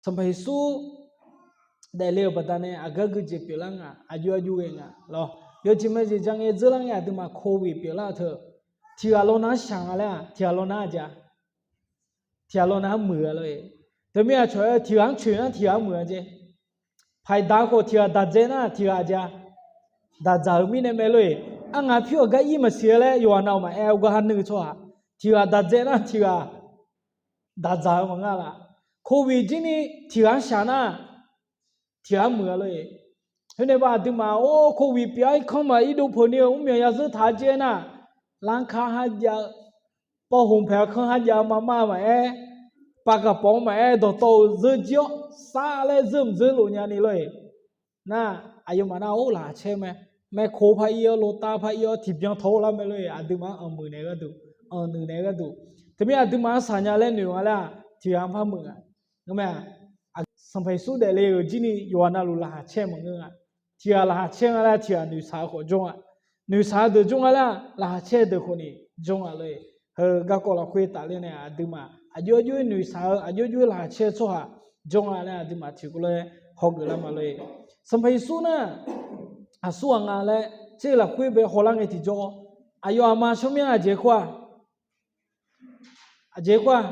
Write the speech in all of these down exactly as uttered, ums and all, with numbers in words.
Sanqpaq Yeqsur daefle-euq baqdanae aqgar gui jeq pyeuflar nga, aqjox aqjox ghae nga lawr. Yawjeq majeq ja ngae dzeur lar ngae aqduimaf โควิด pyeuflar-eu teu, tiq ghaq lawnar shaq nga laer-aq, tiq ghaq lawnar aqjeq-a, tiq ghaq lawnar muiq-a lor-e. Teumirnae aqcawq-aer tiq ghaq-anr coeq nar tiq ghaq-anr muiq-a jeq. Paqdaq khawf tiq ghaq daq dzae nar tiq ghaq aqjeq-a, daq dzaq-eu mirnae mae lor-e. Arngaq pyur aqgar ir maqsiq-a laer yawqghaq nav-euq maqaer, ogar ha nuiv tsawrhaq tiq ghaq daq dzae nar tiq ghaq daq dzaq-eu maqngeur laf. โควิด jir ni tiq ghaq-anr shaq nar tiq ghaq-anr muiq-a lor-e. Khoernae ba aqduimaf or โควิด pyeuf-awr irkanr maq irdov peuq ni-eu mrmyawq ya zeur taq-a jeq aernar, ร้านค้า harjav-eu, pawv hoq paeq-eu kanr harjav-eu maqma maqaer, pav gaqpawf-anr maqaer dawqtawv-euq zeur jir-awr sar laer zeur mq zeur lof nya ni lor-e. Nar, aqyawfmaf nar or laqkhaq caer mae. Maeq koq par ir-awr, lawtav par ir-awr tiqbyan tawq-awr lar mae lor-e. Aqduimaf-anr anqmuiq naeq gharduq, anqnuiq naeq gharduq, teumirnae aqduimaf-anr saqnya laer noeq nga laer-aq tiq ghaq-anr par muiq nga. Ngar-a, Sanqpaq Yeqsur daefle-euq jir ni yawqghaq navluf laqkhaq caer maqngeur nga. Tiq ghaq laqkhaq caer nga laer tiq ghaq noeqshaq-eu khawf jawr nga. Noeqshaq-eu deuq jawr nga laer-aq, laqkhaq caer-eu deuq khawf ni jawr nga lor-e. Heu garkawv lafkhoer tafler nae aqduimaf aqjox aqjox-aer noeqshaq-eu, aqjox aqjox-aer laqkhaq caer-eu tsawrhaq jawr nga laer aqduimaf tiqkawv lof-aer hawgeuf lar ma lor-e. Sanqpaq Yeqsur nar, aqsur ghaq nga laer tser lafkhoer bae hawlar ngae tiqjawr, aqyawf aqma tsawrmyanr aqjeq khoer-aq, aqjeq khoer-aq,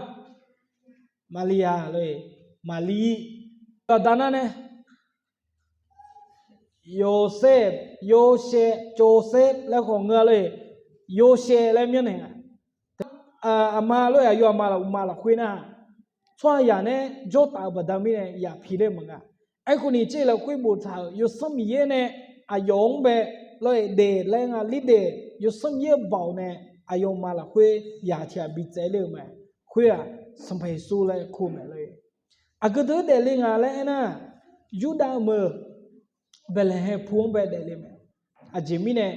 Maqliqyaq lor-e, Maqliv, aqda nar nae, Yawsaev, Yawshaev, Jawsaev laer khawf ngeur-a lor-e, Yawshaev laer myanrnaeq nga. Aqma lor-e, aqyawf aqma laf uqma lafkhoer nar, tsawrhaqzaq nae jawrtaf-eu baqda mirnae yaq pi laer maqnga. Aerkhawf ni tser lafkhoer boftaq-euq Yawsanr Miqyaer nae aqyawf-anr bae lor-e, daef laer nga, lir daef, Yawsanr Miqyaer-euq baoq nae aqyawfmaf lafkhoer yaq tiq ghaq bitsaev ler-eu mae. Khoer-aq, Sanqpaq Yeqsur laer kur mae lor-e. Aqgeu deuq-anr daefle nga laer aernar, Yurdav meuq Baeqlaeqhaeq pu-anr bae daefle mae. Aqjeq mirnae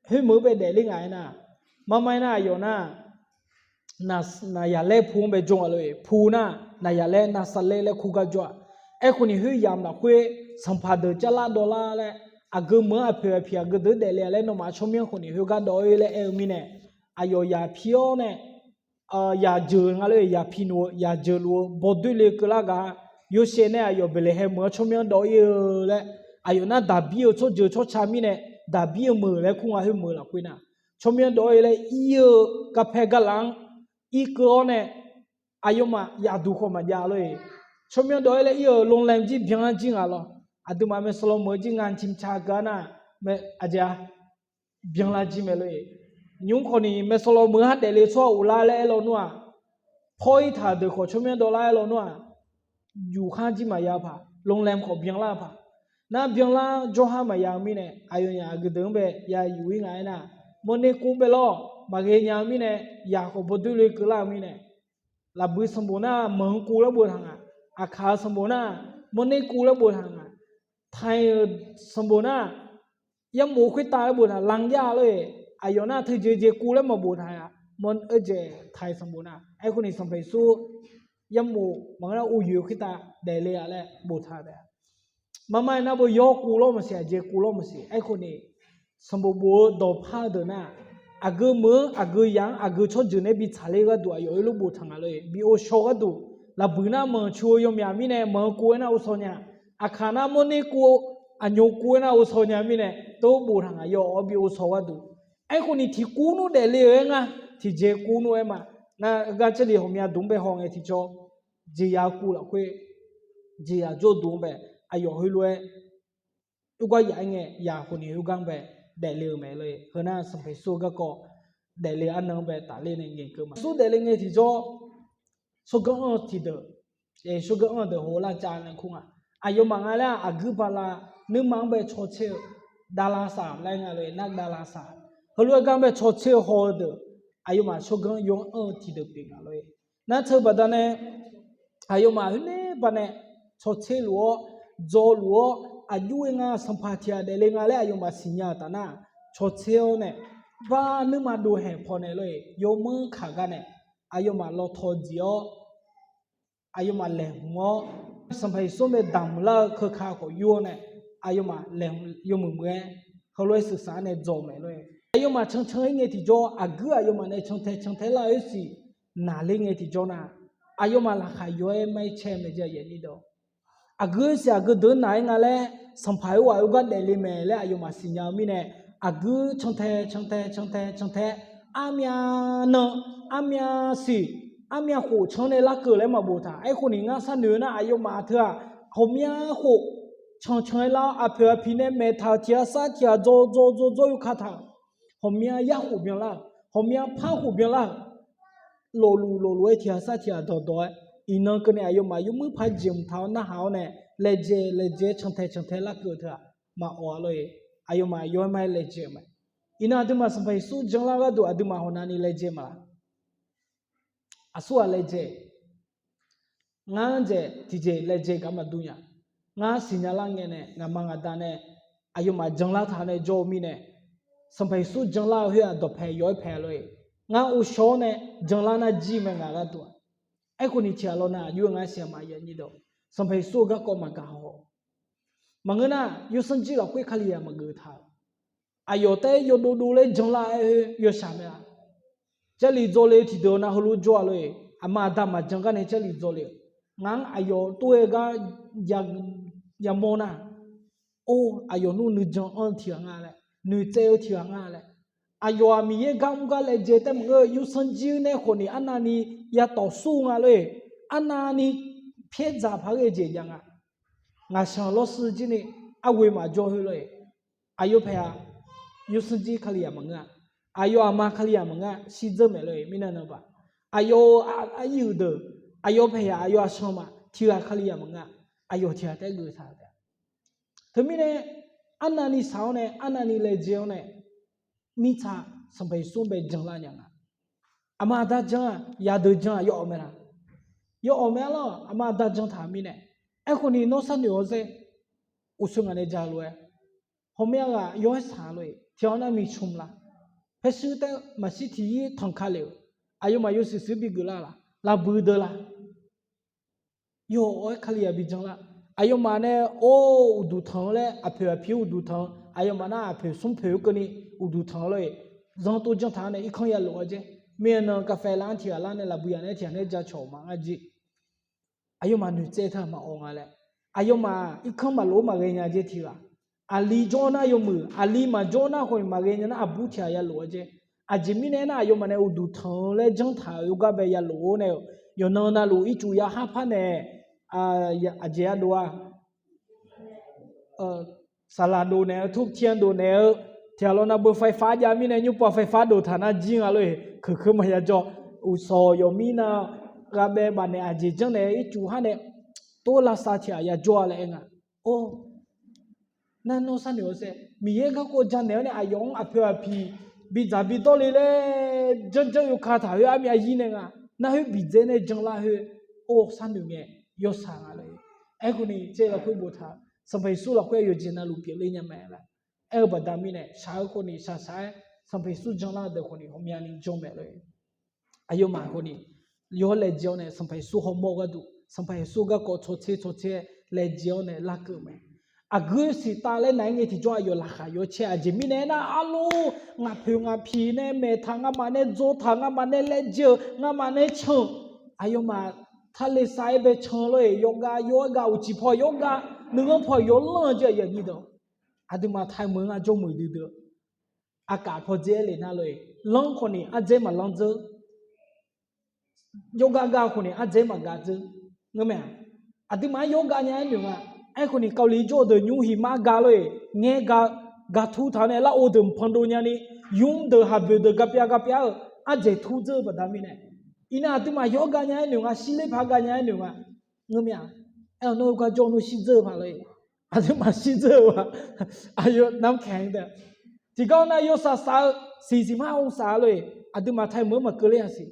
khoermeuq-anr bae daefle nga aernar, marma aernar aqyawf nar, naqyaqlaer pu-anr bae jawr-a lor-e. Pu nar, naqyaqlaer Naqsaqlaer laer kur gar jawr-a. Aerkhawf ni khoeryamq lafkhoer sanqpaq deuq carlar dawvlar laer, aqgeu meuq-anr aqpoeq aqpiq aqgeu deuq-anr daefle-a laer nawmaf tsawrmyanr khawf ni khoergar dawv-ir laer aer-eu mirnae, aqyawf yaq pi-awr nae, yaq jeuq nga lor-e, yaq pi noeq-eu yaq jeuq luf-eu bawdoer le keuvlar gaq-a. Yawshaev nae aqyawf Baeqlaeqhaeq meuq-anr tsawrmyanr dawv-ir-eu laer, aqyawf nar Daqbir-euq tsawrjeuq tsawrca mirnae, Daqbir-euq meuq laer kur nga khoermeuq lafkhoer nar, tsawrmyanr dawv-ir laer ir-eu garpae garlaf-anr irkeuv-awr nae, aqyawfmaf yaqduq khawf maqjav lor-e. Tsawrmyanr dawv-ir laer ir-euq โรงแรม jir byanlar jir nga lawr. Aqduimaf maeqsanqlawq meuq-eu jir nga tiqmqtaq keuv-a nar, aqjeq-a, byanlar jir mae lor-e. Nymr khawf ni maeqsanqlawq meuq-anr daefle tsawrhaq uvlar laer aer lawnmr-aq, pawr-ir taq-euq deuq khawf tsawrmyanr dawvlar aer lawnmr-aq, yufkhar jir maqya paq, โรงแรม khawf byanlar-eu paq. Nar byanlar jawrhar maqya-eu mirnae aqyawfnyaf aqgeu deuq-anr bae ya yuf-ir nga aernar, mawrner kuv bae lawr, maqghae nya-eu mirnae, yaq khawf bawdoer le keuvlar-eu mirnae, lafbui sanqbof nar manq-eu kuv laer boftaq nga, aqkaq-eu sanqbof nar mawrner kuv laer boftaq nga, taiq-euq sanqbof nar yarmof khoertav laer boftaq lanr jar lor-e. Aqyawf nar teujeq jeq kuv laer maqboftaq-a, mawr-eu jeq taiq sanqbof nar. Aerkhawf ni Sanqpaq Yeqsur yarmof maqngeur nar uvyoeq khoertav daefle-a laer boftaq taef-a. Marma aernar bo yawr kuv lawr maqsiq, aqjeq kuv lawr maqsiq. Aerkhawf ni sanqbof bof-eu dawqpar-eu deuq nar, aqgeu meuq-anr aqgeu yaq-anr aqgeu tsawrjeuq nae bi tsaqler gharduq aqyawf heulof boftaq nga lor-e. Bi ghovshaw gharduq, lafbuiq nar manq cu-eu yawmyaq mirnae manq-eu kuv aernar ghovshaw nya, aqkaq nar mawrner kuv, aqnyoq kuv aernar ghovshaw nya mirnae teu boftaq nga, yawf-awr bi ghovshaw gharduq. Aerkhawf ni tiq kuv nmr daefle-eu aer nga, tiqjeq kuv nmr aer ma. Nar gar Jarlif ghawqmya duq-anr bae haw ngae tiqjawr, jeqya kuv lafkhoer, jeqya jawrduq-anr bae aqyawf heulof-aer oergar yaf-aer ngae yaq khawf ni oergar-anr bae daefle-eu mae lor-e. Heu nar Sanqpaq Yeqsur-eu garkawv daefle-eu arnan-anr bae tafler nae ngaeqkeuv ma. Yeqsur daefle ngae tiqjawr, tsawrganr anr-eu tiqdeuq, tsawrganr anr-eu deuq hawlar cav nae kur nga. Aqyawfmaf nga laer-aq, aqguir bala nuima-anr bae cawtser-eu, davlasaq laer nga lor-e. Nar davlasaq heulof-aer gar-anr bae cawtser-eu haw-eu deuq, aqyawfmaf tsawrganr yaw-anr anr-eu tiqdeuq pyeuf nga lor-e. Nar teu baqdanae aqyawfmaf khoernae baqdanae cawtser luf-awr, dzaw luf-awr, aqjox-aer nga sanqpaq tiq ghaq daefle nga laer aqyawfmaf siqnya-euq taf nar, cawtser-awr nae, bar nuima dov haeq pawnae lor-e, yawmanr kaq gar nae, aqyawfmaf lawtaw dziq-awr, aqyawfmaf laeqhmq-awr, Sanqpaq Yeqsur-anr bae damq lar-eu keuka khawf yur-awr nae, aqyawfmaf laeqhmq yawmuiq muiq-aer, heulof-aer sheuqshaq-anr nae dzaw mae lor-e. Aqyawfmaf cancan-ir ngae tiqjawr, aqguir aqyawfmaf nae cantae cantae lar-eu oersiq naqler ngae tiqjawr nar, Aqyawfmaf laqkhaq yaw-aer mar-aer caer mae jeq aqyuif aqnyir deuq. Aqgeu siq aqgeu deuq naq-aer nga laer, sanqpaq-euq ghaq-eu gar daefle mae laer aqyawfmaf siqnya-eu mirnae, aqgeu cantae cantae cantae cantae, armyav nan, armyav siq, armyav khof can nae larkeuv laer maqbof taq. Aerkhawf ni ngar sharnoeq-eu nar, aqyawfmaf teu-aq, ghawqmya khof cancan-aer lar-awr, aqpoeq aqpiq nae maeqtaq-euq tiq ghaq sar tiq ghaq dzaw dzaw dzaw dzaw yawkaq taq-euq, ghawqmya yarkhof byanlar-euq, ghawqmya par khof byanlar-euq, lofluf lofluf-aer tiq ghaq sar tiq ghaq dawqdawq-aer, iqnan keuvni aqyawfmaf yawmuir par jeq mqtaq-awr narhaq-awr nae, laejae laejae-aer cantae cantae larkeuv teu-aq, maqawq-a lor-eq. Aqyawfmaf yawr-aer mar-aer laejae-eu mae. Iqnan aqduimaf Sanqpaq Yeqsur janlar-eu gharduq aqduimaf hawq navni laejae maqlaq? Aqsurghaq laejae. Ngar-anr dzaeq tiqjeq laejae gar maqdur nya. Ngar siqnya lar ngae nae ngaqma ngaqda nae aqyawfmaf janlar taq nae jawr-eu mirnae, Sanqpaq Yeqsur janlar-eu khoer-aq dawqpae yawr-aer pae lor-eq. Ngar ghovshaw-awr nae janlar nar jir mae ngaq gharduq-aq. Aerkhawf ni tiq ghaq lawr nar aqjox-aer ngar siqnya ma aqyuif aqnyir deuq, Sanqpaq Yeqsur-eu garkawv maqgaq haw-awq. Maqngeur nar, yawsanr jir lafkhoer Kalizaq maqgeuf taq-euq. Aqyawf taef-aer yawdov dov laer janlar-aer khoer yawshaq mae-a. Jarlif dzawle-eu tiqdeuq nav heulof jawr-a lor-eq. Aqma aqda maqjan gar nae jarlif dzawle-euq. Ngaq-anr aqyawf tov-aer gar yamawr nar, or, aqyawf nmr nuijan anr-eu tiq ghaq nga laer, noeqtsaev-eu tiq ghaq nga laer, aqyawf-aq Miqyaer gar mr gar laejae taef maqngeur-eu, yawsanr jir nae khawf ni arnavni yatawq sur nga lor-eq. Arnavni pyaer dzaq paq ghae jeq jav nga. Ngaqshanq lawr suv jir ni arghoe maqjawr khoer lor-eq. Aqyawf paeq-aq, yawsanr jir Kalizaq maqngeur-a. Aqyawf aqma Kalizaq maqngeur-a, shirdzeur maeq lor-eq mirnae navbaq. Aqyawf-euq aqyuif deuq, aqyawf paeq-aq aqyawf aqshanq ma tiq ghaq Kalizaq maqngeur-a. Aqyawf tiq ghaq taef-aer geuf taq-euq taef. Teumirnae, arnavni shaq-awr nae arnavni laejae-awr nae, mirtsaq Sanqpaq Yeqsur-anr bae janlar nya nga. Aqma aqda jan-aq yadeuq jan-aq yawawq mae laq? Yawawq mae-a lor, aqma aqda jan taq-euq mirnae. Aerkhawf ni nawr sharnoeq-awr zaer, uqsoer ngaq nae ja lof-aer, hawmya ghaq yawr-aer shaq lor-eq. Tiq ghaq-awr nar miqcmq laq? Paershuir taef-aer maqshir tiq yir tanq ka lef-euq, aqyawfmaf yawshuif shuif bigeuf lar laq? Laqbuiq deuq laq? Yawawq-aer Kalizaq bi janlar. Aqyawfmaf nae or uqduq tanq-eu laer aqpoeq aqpir uqduq tanq-eu, aqyawfmaf nar aqpoeq smr poeq-eu keuvni uqduq tanq-eu lor-eq. Zanr tov janr taq-awr nae irkanr ya lof-aer jaer, mirnae nan kavfae lar-anr tiq ghaq lar nae laqbuiq yaq nae tiq ghaq nae ja cawq maqngar jir. Aqyawfmaf noeqtsaev taq maqawq nga laer, aqyawfmaf irkanr maqlof-aer maqghae nya jaer tiq ghaq. Aqli jawr nar yawmuiq, aqli maqjawr nar khawf ni maqghae nya nar aqbur tiq ghaq ya lof-aer jaer. Aqjeq mirnae aernar, aqyawfmaf nae uqduq tanq-eu laer janr taq-euq yawgar bae ya lof-aer nae-euq, yawqnan navluf ircuf ya har par nae, aqjeq yadov-a, saqlaq dov naeq-eu, ทูบเทียน dov naeq-eu, tiq ghaq lawr nar beu ไฟฟ้า jav mirnae nymrpov ไฟฟ้า dov taq nar jir nga lor-eq. Keuq keuq maqya jawr. Uqsawq yawqmir nav gha bae baf naeq aqjeq janr naeq ircuf har nae, tov lavsav tiq ghaq ya jawr-a laer aer nga. Or, nar nawr sharnoeq-awr saer, Miqyaer garkawv janaeq-awr nae aqyawf-anr aqpoeq aqpiq bidzaq bidawr le laer janrjanr yawkaq taq khoer armyav yir nae nga. Nar khoer biqdzae nae janlar khoer, or sharnoeq ngae yawshaq nga lor-eq. Aerkhawf ni tser lafkhoer boftaq, Sanqpaq Yeqsur lafkhoer yawqjeq navluf pyeufler nya mae laer aer-eu baqda mirnae, shaq-eu khawf ni shaqshaq-aer Sanqpaq Yeqsur janlar deuq khawf ni ghawqmyani janr mae lor-eq. Aqyawfmaf khawf ni yawr laejae-awr nae Sanqpaq Yeqsur hawmawr-eu gharduq Sanqpaq Yeqsur garkawv tsawrtser tsawrtser laejae-awr nae larkeuv mae. Aqgeu siqtav laer naq-aer ngae tiqjawr aqyawf laqkhaq yaw caer. Aqjeq mirnae aernar, arlor, ngaq poeq ngaq piq nae maeqtaq, ngamaf nae dzawtaq, ngamaf nae laejae-euq, ngamaf nae can-euq, aqyawfmaf tarle sav-aer bae can lor-eq. Yawgav yawr-aer gav uqcif paw yawr gav, nuighanr paw yawlanr-eu jeq aqyuif aqnyir deuq, aqduimaf taemeuq-anr jawrmuiq duidui-eu, aqkaf paw dzae-aer le nar lor-eq, lanr khawf ni ardzaer maqlanr dzeur, yawgav gav khawf ni ardzaer maqgav dzeur. Ngeurmae-aq, aqduimaf-anr yawr gav nya-aer noeq nga. Aerkhawf ni เกาหลี jawr-eu deuq nymr hiqmar gav lor-eq, ngaer gav, gav tur taq-awr nae larghov deuq mqpan dov nyani, yur deuq haqboeq deuq gapyav gapyav-eu ardzaeq tur dzeur-eu baqda mirnae, iqnan aqduimaf yawr gav nya-aer noeq nga, shirler paq gav nya-aer noeq nga. Ngeurmae-aq, aer-awq nawr-eu gar jawr-eu nawr shirdzeur-eu paq lor-eq. Aqduimaf shirdzeur-eu-aq, aqyawf namkaeq-a. Tiqgar-awr nar yawshav shav-eu siqsiq mar องศา lor-eq, aqduimaf taemeuq-anr maqkeuv ler-a siq.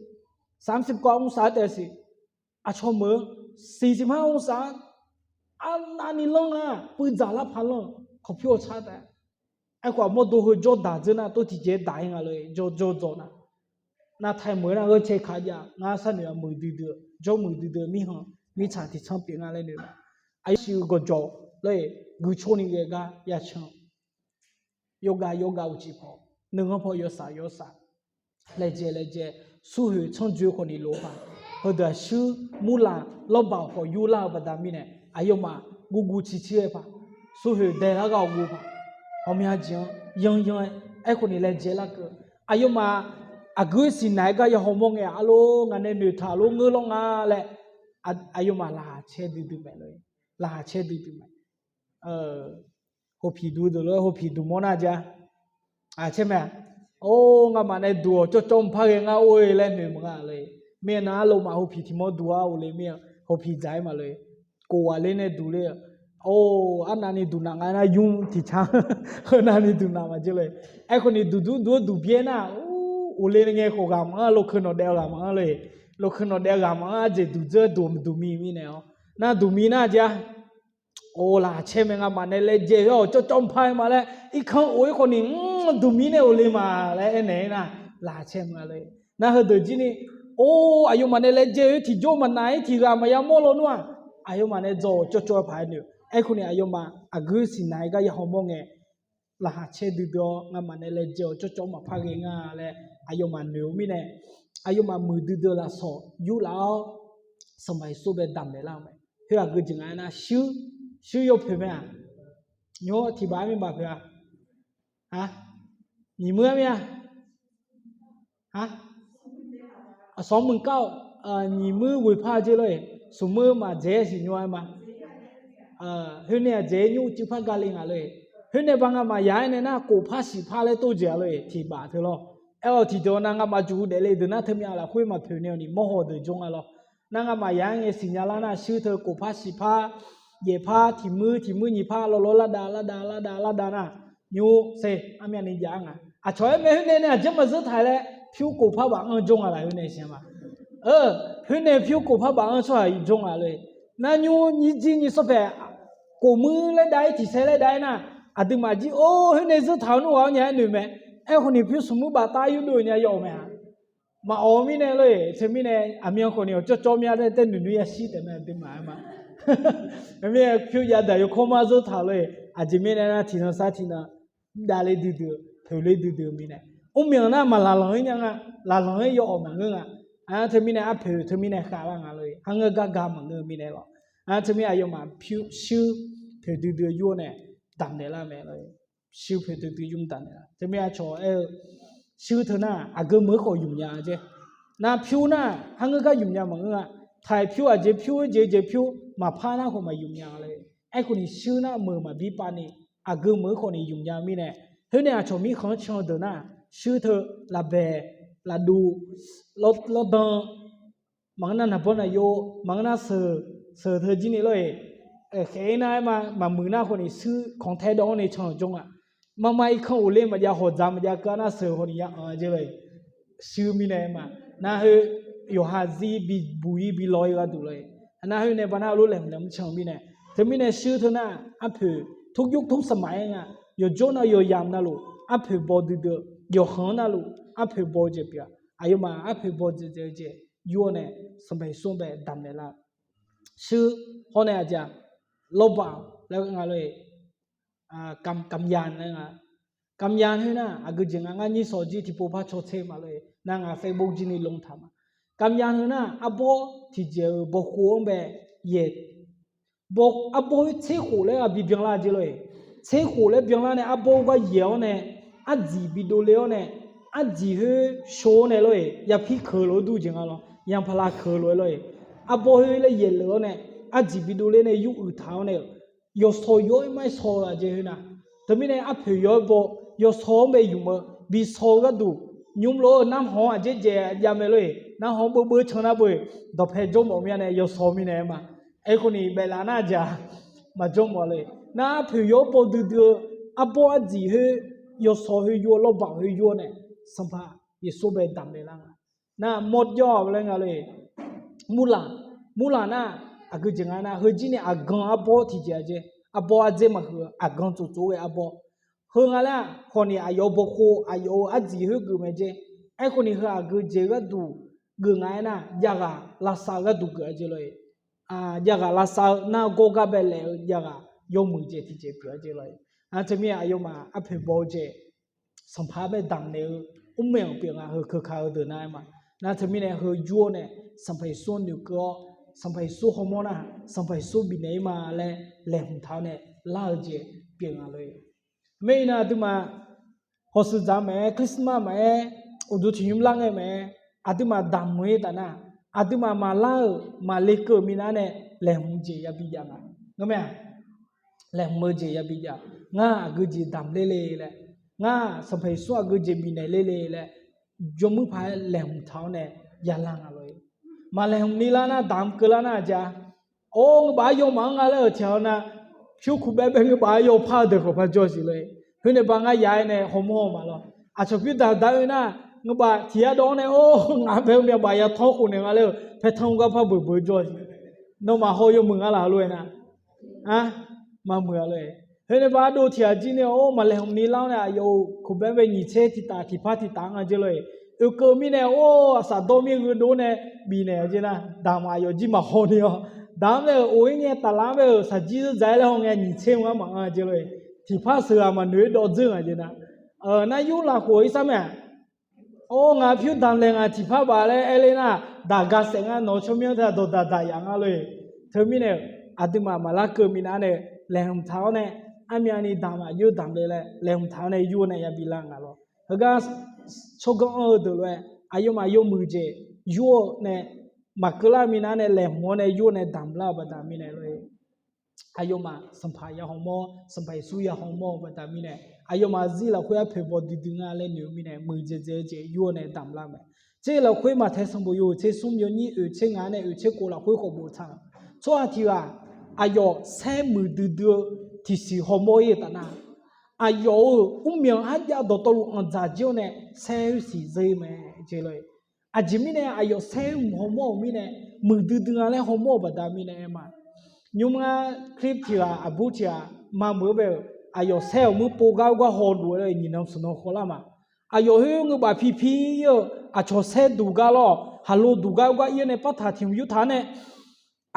สามสิบกว่าองศา taef siq. Aqcawq meuq-eu siqsiq mar องศา, arnavni lanr nga, puivdzaq lar paq lanr, คอนโทรล tsar taef. Aerkhawf aqmawr do heu jawr daq dzeur nar tov tiqjeq-aer daq-ir nga lor-eq, jawr jawr dzawq nar. Nar taemeuq-aer nar gheu cae kaq jav, ngar sharnoeq-aq muiqdui dui-eu, jawrmuiq duidui-eu mirkhanq mirtsaq tiqtsanr pyeuf nga laer noeq-a. Aqyawf siq-eu gawqjawq lor-eq, guiqcawr ni ghae gar ya can. Yawgav yawgav uqcif paw, nuighanr paw yawshav yawshav, laejae laejae, surhoeq tsanr dzoe khawf ni lof-eu paq. Heudeuq-aq shuir murlaq lawrbaq khawf yurlar-eu baqda mirnae, aqyawfmaf guvguv ciqcir-aer paq, surhoeq daelar ghaq-awr guv paq, ghawqmya jeq-anr yanyan-aer aerkhawf ni laejae larkeuv, aqyawfmaf aqguir siqnaq-aer gar ya hawmawr ngae, arlor ngaq nae noeqtaq lor ngeur lawr nga laer, aqyawfmaf laqkhaq caer duidui mae lor-e. Laqkhaq caer duidui mae. Hawpiq duq deuq lof-aer hawpiq duq mawr nar ja. Aqcaer mae-a. Or, ngamaf nae duq-awq cawvcawv mqpar ghae ngar or-e laer noeq maqnga lor-e. Mirnae nar arlofmaf hawpiq tiq mawr duq-ar oq le mir-a, hawpiq dzaq-aer ma lor-e. Kof ghaq ler nae duq ler-a. Or, arnavni duq naf nga nar yur tiq car, heunavni duq naf maqjir lor-e. Aerkhawf ni duq dur duq-aer duq byaer nar, or, oq le ngae khawf ghaq maqanr, lokeu nawq daef-eu ghaq maqanr lor-e. Lokeu nawq daef-eu ghaq maqanr, aqjeq duq dzeur duq maqduq mir mirnae-awr. Nar duq mir nar ja. Or, laqkhaq caer mae, ngamaf nae laejae-awr cawvcawv mqpar-aer ma laer irkanr of-ir khawf ni, mr, duq mir nae oq le ma laer aernaeq-aer nar, laqkhaq caer ma lor-e. Nar heudeuq jir ni, or, aqyawfmaf nae laejae-eu tiqjawr maqnaq-ir tiq ghaq maqya mawr lawnmr-aq, aqyawfmaf nae dzaw-awq cawvcawv-aer paq-aer noeq. Aerkhawf ni aqyawfmaf aqguir siqnaq-aer gar ya hawmawr ngae, laqkhaq caer duidui-awr ngamaf nae laejae-awq cawvcawv maqpar ghae nga laer aqyawfmaf noeq-eu mirnae, aqyawfmaf muiqdui dui-eu lafsawq yurlaf-awr, Sanqpaq Yeqsur bae damq naeqlar-eu mae. Khoer aqgeu jeq nga aernar, shuir, shuir yawpoeq mae-aq, nymr tiq baf-aer mir baf poeq-a. Nyiq muir-aer mir-a. Sanqmuiq kar-awq, nyiq muir ghoeq par jer lor-e, smq muir maqdzaeq-aer siqnymr-aer ma. Khoernae aqdzaeq-aer nymr cuiv par gale nga lor-e. Khoernae ba ngamaf yaq-aer nae nar, kof par siq par laer tov jeq-a lor-e, tiq baf teu lawr. Aer-awq tiqdeuq nav ngamaf juq daefle deuq nar, teumyav lafkhoer maqpoeq nae-awq ni mawrhaw deuq jawr nga lawr. Nar ngamaf yaq-aer ngae siqnya lar nar, shuir teu kof par siq par, yaef par tiq muir tiq muir nyiq par lawlawr lar dav lar dav lar dav lar dav nar, nymr se armyavni jav-ar nga. Aqcawq-aer mae khoernae nae aqjeq maqzeur taq laer, pyur kof par baf anr jawr nga laf khoernae siq-a ma. Khoernae pyur kof par baf anr tsawrhaq jawr nga lor-e. Nar nymr nyir jir nyir sawr paeq, kof muir laer dav-ir tiq saer laer dav-aer nar, aqduimaf jir or khoernae zeur taq-eu nmr ghaq-awr nya-aer noeq mae. Aerkhawf ni pyur smq muir baf tar yurdov nya yawf-eu mae-a. Maqawq-eu mirnae lor-e, teumirnae aqmyan khawf ni awq cawvcawv mya tae tae noeq noeq yashir taef mae aqduimaf-aer ma. Mirnae pyur jav daq yawkawr mar zeur taq lor-e, aqjeq mirnae nar tiqnan sar tiqnan davle duidui-eu, poeqle duidui-eu mirnae, mrmyanq nar maq laqlanq-ir nya nga, laqlanq-ir yawawq maqngeur nga. Aq, teumirnae arpoeq teumirnae khavlar nga lor-e, kharngeur gar ga maqngeur-eu mirnae lawr. Aq, teumirnae aqyawfmaf pyur shuir poeq duidui-eu yur-awr nae damqnaeq lar mae lor-e. Shuir poeq duidui yur damqnaeq lar. Teumirnae aqcawq aer-eu, shuir teu nar aqgeu meuq-anr khawf yumq nya jeq. Nar pyur nar kharngeur gar yumq nya maqngeur nga. Taiq pyur aqjeq pyur, jeq jeq pyur maqpar nar khawf maq yumq nya lor-e. Aerkhawf ni shuir nar meuq maqbi pav ni, aqgeu meuq-anr khawf ni yumq nya mirnae, khoernae aqcawq mirkhanq-anr can-eu deuq nar, shuir teu lafbaeq, lafduv, lawrdan, maqngeur nar naqbawr naqyo, maqngeur nar seuq, seuq teu jir ni lor-e. Khaef-ir nar-aer ma, maqmuiq nar khawf ni shuir kanq tae dawv-anr nae can-euq jawr nga. Marma irkanr of ler maqjav, hawq dzaq maqjav keuv-a nar seuq khawf ni ya anq-a jeq lor-e. Shuir mirnae ma. Nar khoer yawqha zir bibuq-ir bi law-ir gharduq lor-e. Nar khoer nae ba nar lof laeqhmq laeqhmq can-eu mirnae. Teumirnae shuir teu nar arpoeq tmr yur tmr saqmaq-aer nga. Yawqjawr nav yawqyamq navluf arpoeq baw duidui-eu, yawqkhanq-anr navluf arpoeq baw-eu jeq pyeuf-a. Aqyawfmaf arpoeq baw dzaeqdzaeq-eu jeq yur-awr nae Sanqpaq Yeqsur-anr bae damqnaeq lar-eu. Shuir hawr nae aqjeq-aq, lawrbaq laer nga lor-e. Kamqyan laer nga. Kamqyan khoer nar aqgeu jeq nga, ngar nyir sawq jir tiqpov par caw tser ma lor-e. Nar ngaq Facebook jir ni lon taq ma. Kamqyan heu nar arbawr tiqjeq-euq bawkhov-anr bae yaeq. Arbawr khoer tser khof laer gha bi byanlar jeq lor-e. Tser khof laer byanlar nae arbawr gar yaeq-awr nae, ardziq bi dovle-awr nae, ardziq khoer shov-awr nae lor-e, yapir keuq lof-aer dur jeq nga lawr, yanpaqlav keuq lof-aer lor-e. Arbawr khoer laer yaeq lef-awr nae, ardziq bi dovle nae yur uiq taq-awr nae-euq, yawqshawq yawr-aer mar shaw-eu aqjeq khoer nar, teumirnae arpoeq yawr-aer baw, yawqshawq-anr bae yumq-eu bi shaw-eu gharduq, nymr lof-eu narhawq-anr aqjeq dzaeq jav mae lor-e. Narhawq-anr beubeu can nar beu-e, dawqpae jawr mawf mir-a nae yawshawq mirnae-aer ma. Aerkhawf ni baeflaf nar aqjeq-aq, maqjawr mawf lor-e. Nar arpoeq yawr-aer baw duidui-eu, arbawr ardziq khoer, yawshawq khoer yur-awr lawrbaq khoer yur-awr nae, Sanqpaq Yeqsur bae damqnaeq lar nga. Nar mawrjawr-aq laer nga lor-e. Murlaq, murlaq nar aqgeu jeq nga nar, heujir ni aqgan arbawr tiqjeq-a jeq, arbawr ardzer maqhuiq-eu aqgan tsoftsov ghae arbawr. Heu nga laer-aq khawf ni aqyawf-euq bawkhov, aqyawf-euq ardziq khoer geuf mae jeq. Aerkhawf ni heu aqgeu jeq gharduq geuf nga aernar, javghaq lavsav-eu gharduq geuf-a jeq lor-e. Javghaq lavsav-eu nar gawr gar bae laef-eu javghaq yawmuiq jeq tiqjeq pyeuf-a jeq lor-e. Nar teumirnae aqyawfmaf arpoeq baw-eu jeq, Sanqpaq-anr bae damqnaeq-eu mrmaeq-anr pyeuf nga, heu keuka-eu deuq nar-aer ma. Nar teumirnae heu yur-awr nae Sanqpaq Yeqsur-anr noeqkeuv-awr, Sanqpaq Yeqsur hawmawr nar, Sanqpaq Yeqsur bifnaeq-ir ma laer laeqhmq taq-awr nae lar-eu jeq pyeuf nga lor-e. Teumirnae aqduimaf hawshuif dzaq maqaer, Christmas maqaer, uqduq tiqnymr lar ngae maqaer, aqduimaf damq-ir taf nar, aqduimaf maqlar-euq maqle keuv-eu minav nae laeqhmq jeq yabi jav nga. Ngeurmae-aq, laeqhmq-eu jeq yabi jav. Ngar aqgeu jeq damq ler le laer, ngar Sanqpaq Yeqsur aqgeu jeq bifnaeq ler le laer, jawrmuir paq-aer laeqhmq taq-awr nae yalar nga lor-e. Maqlaeqhmq ni lar nar, damq keuv lar nar aqjeq-a. Or, ngeur baf-aer yawmaf-anr nga laer-euq tiq ghaq-awr nar, pyur kuq baebae ngeur baf-aer yawpar-eu deuq khawf par jawr siq lor-e. Khoer nae ba ngar ya-aer nae hawmawr-eu ma lor. Aqcawq pyur daq daq-eu nar, ngeur baf tiq yar dawv-anr nae, or, ngaq bae-eu myavbaf ya tawr khof naeq nga laer-eu paertanr gar par beuq beuq jawr siq. Nawmaf haw yawmuiq nga laf lof-aer nar, a, maqmuiq-a lor-e. Khoer nae ba ardov tiq ghaq jir nae, or, maqlaeqhmq ni lar-awr nae aqyawf-euq kuq baebae nyiq tser tiq taf tiqpar tiq taf nga jeq lor-e. Oekeuv mirnae, or, aqsaq dawr mir gheudov nae bifnaeq-a jeq nar, damq aqyawf jir maqhaw ni-awr, damq-anr nae-euq of-ir ngae taflar-anr bae-euq shaqjir dzaq-aer laer haw ngae nyiq tser-anr maqanr-a jeq lor-e. Tiqpar sheuq-aq maqnoeq-aer dawv dzeur nga jeq nar, nar yur lafkhof-ir sar mae-aq. Or, ngaq pyur damq laeq ngaq tiqpar baf laer aer ler nar, daq ga saef ngar nawq-eu tsawrmyanr teu dawqdaq daq yaf ngar lor-e. Teumirnae, aqduimaf maqlar keuv minav nae laeqhmq taq-awr nae, armyavni damq aqjox damq le laer laeqhmq taq-awr nae yur-eu nae yabi lar nga lor. Heugar tsawrganr anr-eu deuq lof-aer, aqyawfmaf yawmuiq jeq yur-eu nae, maqkeuv lar minav nae laeqhmq-awr nae yur-eu nae damq lar-eu baqda mirnae lor-e. Aqyawfmaf Sanqpaq ya hawmawr, Sanqpaq Yeqsur ya hawmawr-eu baqda mirnae, aqyawfmaf zir lafkhoer arpoeq baw duidui nga laer noeq-eu mirnae, muiqdzaeq dzaeq-eu jeq yur-eu nae damq lar mae. Tser lafkhoer Maqtaeq sanqbof yawhuiq tser smr yawnyir oeq tser ngaq nae oeq tser kof lafkhoer khawf boftaq-eu, tsawrhaq tiq ghaq aqyawf saer muiqdui dui-eu tiqsiq hawmawr-ir-eu taf nar, aqyawf-euq mrmyanq arjav dawqtawvluf anqdzaq jir-awr nae saer-eu siq zeur-ir mae jeq lor-e. Aqjeq mirnae aqyawf saer-eu mq hawmawr-euq mirnae, muiqdui dui nga laer hawmawr-euq baqda mirnae aer ma. Nymr ngar clip tiq ghaq aqbur tiq ghaq maqmuiq-eu bae-euq aqyawf saer-euq muir pov gar gar hawluf-eu nyiq nan smq nan khawvlar ma. Aqyawf khoer ngeur baf pi pi-ir-eu aqcawq saer duq gar lawr, haqlo duq gar gar ir-awr nae partaq tiq hmq yurtaq-anr nae,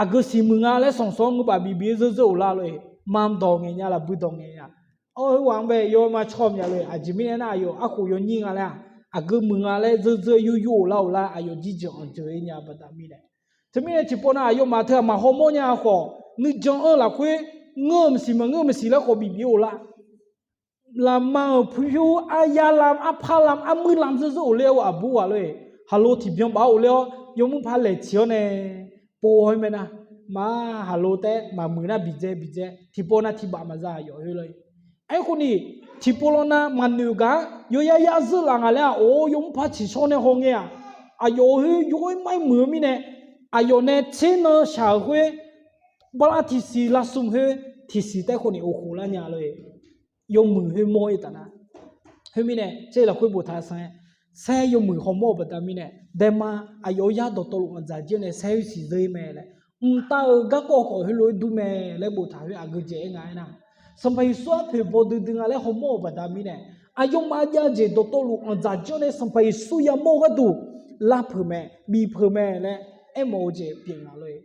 aqgeu siq muiq nga laer sanqsanq-anr ngeur baf bif bif-aer zeur zeur of lar lor-e. Mamq dawq ngaeq nya laf bui dawq ngaeq nya. Awr, heughaq-anr bae yawma caw mya lor-e. Aqjeq mirnae aernar, aqyawf arkhof yawnyir nga laer-aq, aqgeu muiq nga laer zeur zeur yur yur of lar of lar, aqyawf jirjeuq anqjeuq-ir nya baqda mirnae. Teumirnae tiqpov nav aqyawfmaf teughaq maqhaw mawrnya khawf, nuijan-anr lafkhoer ngeur-eu maqsiq maqngeur-eu maqsiq laer khawf bif bif of lar. Laqma-euq pyur aryar lam, arpar lam, armuir lam zeur zeur of ler-eu aqbur ghaq lor-e. Haqlo tiqbyan baf of ler-awr yawmuir par laeq tiq-awr nae pov-awr-ir mae nar, ma, haqlo taef-aer maqmuiq nar biqdzae biqdzae tiqpov nav tiq baf maqza aqyawf khoer lor-e. Aerkhawf ni, tiqpov law nav maqnoeq gaq-anr yawya ya zeur laf nga laer-aq, or, yawmuir par tiqshawr nae haw ngae-aq, aqyawf khoer yawr-aer mar-aer muiq-eu mirnae, aqyawf nae tser nan shaq-euq khoer, barlar tiqsiq lavsum khoer tiqsiq taef khawf ni of khof lar nya lor-e. Yawmuiq khoer mawr-ir taf nar, khoermirnae tser lafkhoer boftaq sanq-aer, saer yawmuiq hawmawr-eu baqda mirnae, daema aqyawf-euq yar dawqtawvluf anqdzaq jir-awr nae saer khoer siq zeur-ir mae laer, mqtav-euq garkawv khawf heulof-aer dur mae laer boftaq khoer aqgeu jeq aer nga aernar, Sanqpaq Yeqsur arpoeq baw duidui nga laer hawmawr-euq baqda mirnae, aqyawfmaf jav-eu jeq dawqtawvluf anqdzaq jir-awr nae Sanqpaq Yeqsur yamawr-eu gharduq lavpeuq mae, bifpeuq mae laer aermawf-eu jeq pyeuf nga lor-e.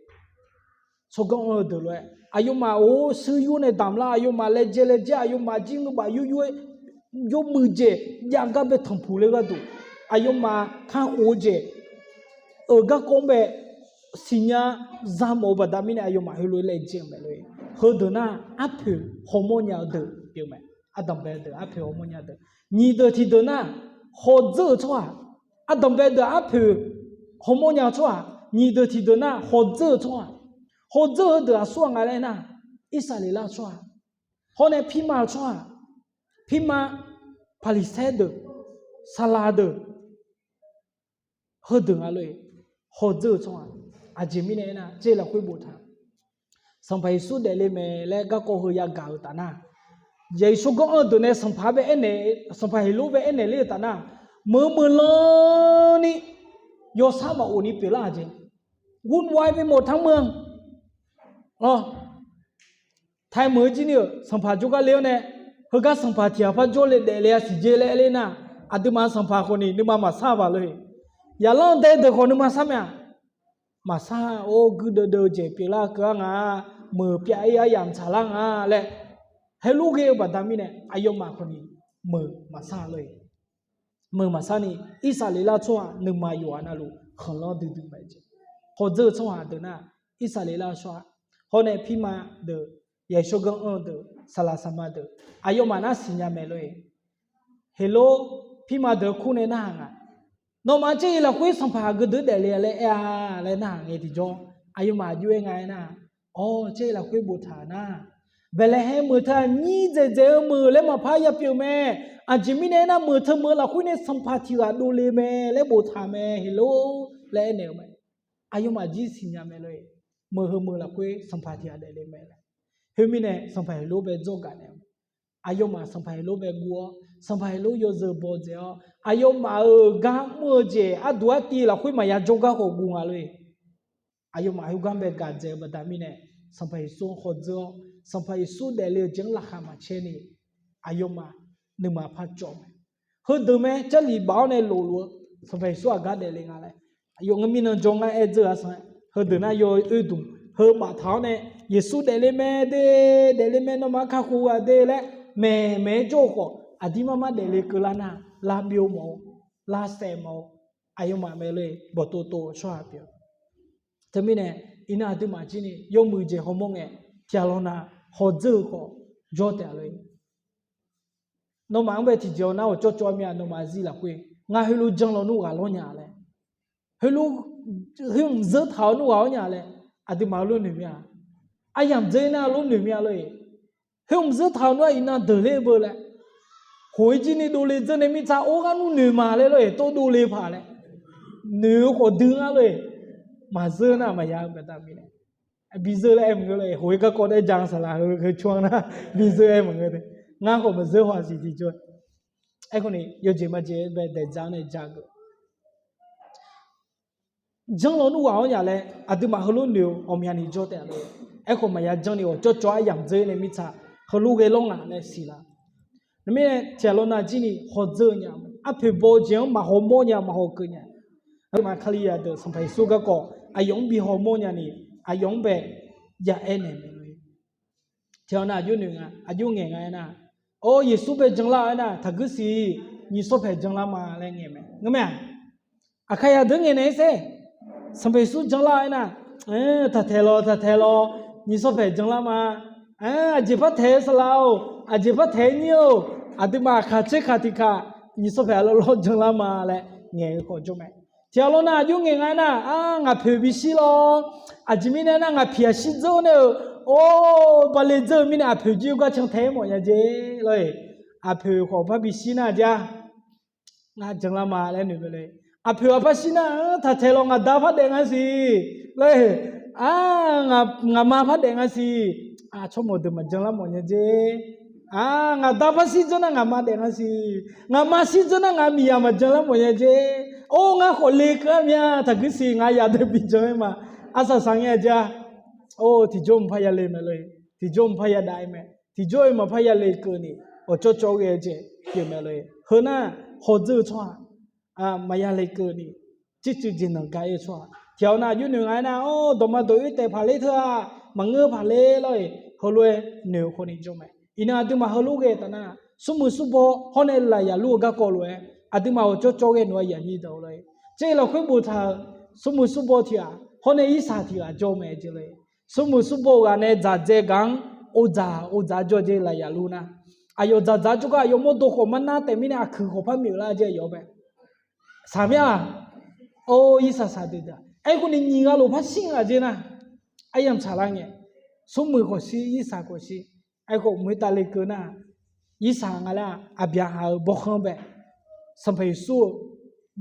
Tsawrganr anr-eu deuq lof-aer aqyawfmaf-or, shir yur nae damq lar, aqyawfmaf laejae laejae, aqyawfmaf jir ngeur baf yur yur-aer, yawmuiq jeq jav gar bae tanqpuq ler gharduq, aqyawfmaf kakhof-eu jeq-euq garkawv-anr bae siqnya zamawf-eu baqda mirnae, aqyawfmaf heulof-aer laejae-eu mae lor-e. Heudeuq nar arpoeq hawmawr nya-eu deuq pyeuf mae. Ardanqbae deuq arpoeq hawmawr nya deuq. Nyiq deuq tiqdeuq nar, hawdzeur-euq tsawrhaq. Ardanqbae deuq arpoeq hawmawr nya-eu tsawrhaq. Nyiq deuq tiqdeuq nar, hawdzeur-euq tsawrhaq. Hawdzeur-eu deuq aqsur-aq nga laer nar, Irsaqleqlav-eu tsawrhaq, hawr nae pirma-eu tsawrhaq, pirma Paqliqsaer deuq, saqlaq deuq, heudeuq nga lor-e. Hawdzeur-eu tsawrhaq. Aqjeq mirnae aernar, tser lafkhoer boftaq, Sanqpaq Yeqsur daefle mae laer garkawv heu yagaq-euq taf nar, Yeqsur tsawrganr anr-eu deuq nae Sanqpaq bae aernaeq, Sanqpaq Heqlor bae aernaeq ler-eu taf nar, meuq-eu meuq lan ni yawsar maqof ni pyeuflar-aq jeq. วุ่นวายไปหมดทั้งเมือง Taemeuq-eu jir ni-euq sanqpaq jawrgar le-awr nae, heugar sanqpaq tiq ghaq par jawrle daefle-a siqjer laer aerler nar, aqduimaf sanqpaq khawf ni nuima maqsar baq lor-e. Yaqlanr dae deuq khawf nuima sar mae-aq, maqsar-a. Or, guirdeuv deuv-eu jeq pyeuflar keuv-ar nga, meuq pyav-ir aryamq tsaqlar nga laer, heulof ghae-eu baqda mirnae aqyawfmaf khawf ni meuq maqsar lor-e. Meuq maqsar ni, Irsaqleqlav tsawrhaq nuima yawqghaq navluf khanqlanr duidui mae jeq. hawdzeur-eu tsawrhaq deuq nar, Irsaqleqlav-eu tsawrhaq, hawr nae pirma deuq, yaeqshawr ganr anr-eu deuq, saqlaq saqma deuq, aqyawfmaf nar siqnya mae lor-eq. Heqlor pirma deuq-anr kur nae narhaq nga, nawmaf caer-iq lafkhoer sanqpaq geu deuq daefle-a laer aer-a laer narhaq ngae tiqjawr, aqyawfmaf aqjox-aer nga aernar, awr, caer-iq lafkhoer boftaq nar, Baeqlaeqhaeq meuq teu-aq nyir dzaeqdzaeq-eu meuq laer maqpar yapyeuf mae. Aqjeq mirnae aernar, meuq teu meuq-eu lafkhoer nae sanqpaq tiq ghaq dovle mae laer boftaq mae heqlor laer aernaeq-eu mae. Aqyawfmaf jir siqnya mae lor-eq. Meuq heu meuq lafkhoer sanqpaq tiq ghaq daefle mae laer. Khoermirnae sanqpaq heqlor bae dzawr gaq naeq-eu mae. Aqyawfmaf sanqpaq heqlor bae guv-awr, sanqpaq heqlor yawzeu bawdzaeq-awr, aqyawfmaf-euq gar mr-eu jeq arduq artiv lafkhoer maqya jawrgar khawf guv nga lor-eq. Aqyawfmaf khoergar bae gaq dzaeq-eu baqda mirnae, Sanqpaq Yeqsur-anr hawdzeur-awr, Sanqpaq Yeqsur daefle-eu jeq-anr laqkhaq maqcaer ni, aqyawfmaf nuima par cawv mae. Heudeuq mae, Jarlif baf-awr nae lofluf-eu, Sanqpaq Yeqsur aqgar daefle nga laer, aqyawf ngeur mirnan jawr ngar aer dzeur-a sanq-aer, heudeuq nar yawoer dmq heu baftaq-awr nae, Yeqsur daefle mae de, daefle mae, nawmaf-anr kakhof-eu ghaq de laer maeqmaeq-aer jawr-eu khawf, aqdir marmar daefle keuvlar nar, lavbyov mawf-eu, lavsaef mawf-eu, aqyawfmaf mae lor-eq, bawqtov tov-eu tsawrhaq pyeuf-eu. Teumirnae, iqnan aqduimaf jir ni yawmuiq jeq hawmawr ngae, tiqghaq lawnav hawdzeur-eu khawf jawr taef-a lor-eq. Nawmaf-anr bae tiqjeq-awr nar, awqcawv cawv-a mir-a, nawmaf zir lafkhoer ngar heulof janr lawnmr ghaq lawr nya laer, heulof, khoer mqzeur taq-awr nmr ghaq-awr nya laer, aqduimaf heulof noeq mir-a. Aryamq dzeur nar heulof noeq mir-a lor-eq. Khoer mqzeur taq-awr nmr-a iqnan deuq ler beu laer, khof-ir jir ni dovle dzeur nae mirtsa or gharnmr noeq ma laer lor-eq, tov dovle paq laer, noeq-eu khawf dui ngar lor-eq. Maqzeur nar maqya-eu baqda mirnae, bi zeur laer aer maqngeur lor-eq. Khof-ir garkawv daer ja-anr saqlaq heu heu cawv-anr nar, bi zeur aer maqngeur de. Ngar khawf maqzeur haw siq tiqjawr. Aerkhawf ni yawjeq majeq bae daeqdzaq-anr nae ja geuf. Janr lawnmr ghaq-awr nya laer aqduimaf heulof noeq-eu ghawqmyani jawr taef-a lor-eq. Aerkhawf maqya janr ni awqcawv cawv aryamq dzeur nae mirtsa heulof ghae lawr nga laer siq la. Nmr-aer tiqghaq lawnav jir ni hawdzeur nya, arpoeq baw-eu jeq-anr maqhaw mawr nya, maqhaw keuv nya. Aqduimaf Kalizaq deuq Sanqpaq Yeqsur garkawv aqyawf-anr bi haw mawr nya ni, aqyawf-anr bae ya aer naeq mae lor-eq. Tiqghaq lawnav aqjox noeq nga, aqjox ngaeq nga aernar, or, Yeqsur bae janlar-eu aernar, taqguir siq, nyiq sawr paeq janlar ma laer ngaeq mae. Ngeur mae-aq? Aqkaqyaq deuq ngaeq naeq-aer sher. Sanqpaq Yeqsur janlar-eu aernar, taq taeq lawq, taq taeq lawq, nyiq sawr paeq janlar ma. Aqjeq par taeq-eu saqlaq-or, aqjeq par taeq-eu nyir-or, aqduimaf aqkaq tserkaq tiqkaq, nyiq sawr paeq aqlawr lawr janlar ma laer ngaeq-eu khawf jawr mae. Tiqghaq lawnav aqjox ngaeq nga aernar, ar, ngaq poeq bishir lawr. Aqjeq mirnae aernar, ngaq piq aqshir dzeur nae-euq, or, bale dzeur-eu mirnae aqpoeq jir gar can tae-aer mawf nya jer lor-eq. Aqpoeq khawf par bishir nar jar, ngar janlar ma laer noeq mae lor-eq. Aqpoeq-aq par shir nar, taq taeq lawq, ngaq da par daef nga siq lor-eq. Ar, ngaqma par daef nga siq. Tsawrmawq deuq maqjanlar mawf nya jer. Ar, ngaq da par shir dzeur nar ngaqma daef nga siq. Ngaqma shir dzeur nar ngaq miqyaq maqjanlar mawf nya jer. Or, ngar khawf le keuv-ar mya, taqguir siq, ngaq yaq deuq bi jan-aer ma. Arsaq saq ngae jar. Or, tiqjawr mq par ya le mae lor-eq. Tiqjawr mq par ya dav-aer mae. Tiqjawr-eu maqpar ya le keuvni, awqcawv cawv ghae-eu jeq pyeuf mae lor-eq. Heu nar, hawdzeur-eu tsawrhaq maqya le keuvni, tsercuiv jeq nanq ga-ir-eu tsawrhaq. Tiqghaq lawnav aqjox noeq nga aernar, or, dawqma dawq-oer taef paq ler teu-aq, maqngeur paq ler lor-eq. Heulof-aer noeq-eu khawf ni jawr mae. Iqnan aqduimaf heulof ghae taf nar, smrmuiq smrbaw hawr nae lafyaq lur-eu garkawv lof-aer, aqduimaf awqcawv cawv ghae noeq-a yaf nyir deuq lor-eq. Tser lafkhoer boftaq-euq smrmuiq smrbaw tiq ghaq hawr nae irsaq tiq ghaq jawr mae jeq lor-eq. Smrmuiq smrbaw ghaq nae dzaq dzae gaq-anr, odzaq odzaq jawr jeq lafyaq lur nar, aqyawf dzaq dzaq jawrgar aqyawf mawrdo khawf mar nar taef mirnae aqkuiq khawf par myeuf lar jeq aqyawf bae. Saq mir-a. Or, irsaq saq deuq deuq-aq, aerkhawf ni nyiq ghaq lof par shir nga jeq nar, aryamq tsaqlar ngae, smrmuiq khawf shir, irsaq khawf shir. Aerkhawf mq khoertav lekeuv nar, irsaq nga laer-aq, Aqbyaqhaq-euq bawrkhanr bae, Sanqpaq Yeqsur-euq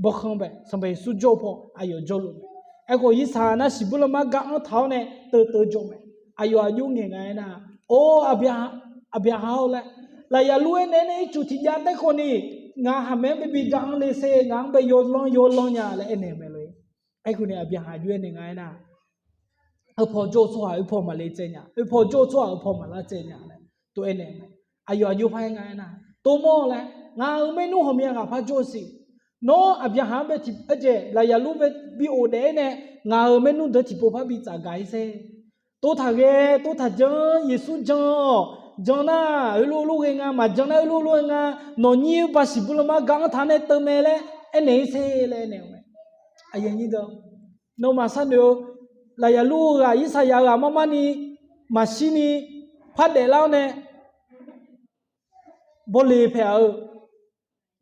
bawrkhanr bae, Sanqpaq Yeqsur jawr-eu paw aqyawf jawrluf mae. Aerkhawf irsaq nar siqbur lanma gar anr taq-awr nae teuvteuv jawr mae. Aqyawf aqjox ngaeq nga aernar, or, Aqbyaqhaq-or laer, lafyaq lur-aer naeq-aer nae ircuf tiqjav taerkhawf ni, ngaq haqmae-anr bae bi gar anr le sher, ngaq-anr bae yawlanr yawlanr nya laer aernaeq mae lor-eq. Aerkhawf ni Aqbyaqhaq aqjox-aer naeq nga aernar, oepaw jawr-eu tsawrhaq oepaw maqle tsaev nya, oepaw jawr-eu tsawrhaq oepaw maqlar tsaev nya laer tov-aer naeq mae. Aqyawf aqjox par-aer nga aernar, tov mawr laer, ngaq-euq maernmr ghawqmya ghaq par jawr-eu siq. Nawr Aqbyaqhaq-anr bae tiq aer jaeq lafyaq lur bae bi of daef-aer nae, ngaq-euq maernmr deuq tiqpov par bi tsaf gaq-ir sher. Tov taq ghae, tov taq janr, Yeqsur jan-awq. Jan nar heulof lof ghae nga, maqjan nar heulof lof ghae nga. Nawqnyir-eu ba siqbur lanma gar anr taq nae teuv mae laer aernaeq-ir sher laer aernaeq-eu mae. Aqyuif aqnyir deuq, Nawmaf sharnoeq-eu, lafyaq lur-eu ghaq, irsaqyaq-eu ghaq marmar ni maqshir ni pardaef lar-awr nae bawle paeq-eu